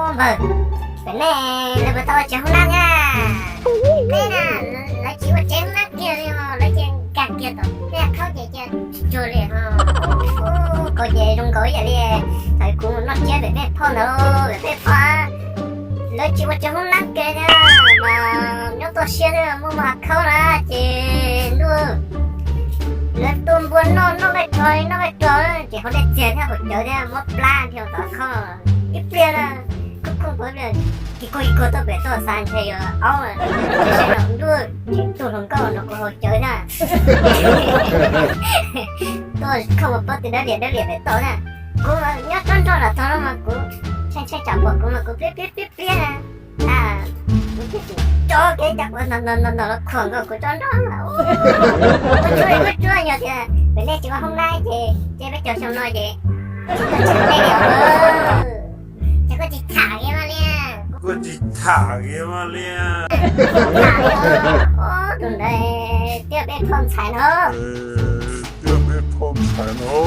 Npawg, pem nej lawv puas tau ua tsev hoob nab thiab? Nej na, lawv tsis ua tsev hoob nab kiag li os, lawv cia nkag kiag tom tej khaub ces cia tsis tsuag li os. Ub, koj ces zoo nkaus ib yam li thaum kuv noj tsiab pem peb phauj ntawd, pem peb phauj lawv tsis ua tsev hoob nab kiag thiab mas nyob toj siab thiab muaj muaj khaub na ces ntuj, lawv tua npua noj noj nqaij rog noj nqaij rog ces haus dej txias thiab haus cawv thiab muab plab dhia tom khaub ib pliag na, kub kub pab pliag, kis kuag kis kuag tuaj pem tuaj xav ntshe yog aub, saib no ntuj, tsis tuag hluas nkauj nrog kuv haus cawv thiab. Tuaj khaub mas pob tw dawb liam dawb liam pem toj thiab. Kuv nyob tsob nroj los txog no mas kuv tsheej tsheej tsam pom kuv mas kuv pliab pliab pliab pliab na. Kuv twb tsis tso kev cas kuv ntog ntog ntog ntog los khuam nkaus kuv tsob nroj. Kuv tsuas kuv tsuas yog tias pem nej tsis ua hoob nab ces ces peb cov xyoo no ces tsis tuaj tsev nej li os. Ces koj tsis tham kiag mas li. Koj tsis tham kiag mas li. Tham li os. Tus ntawd twb yog peb phauj ntxhais no. Twb yog peb phauj ntxhais no.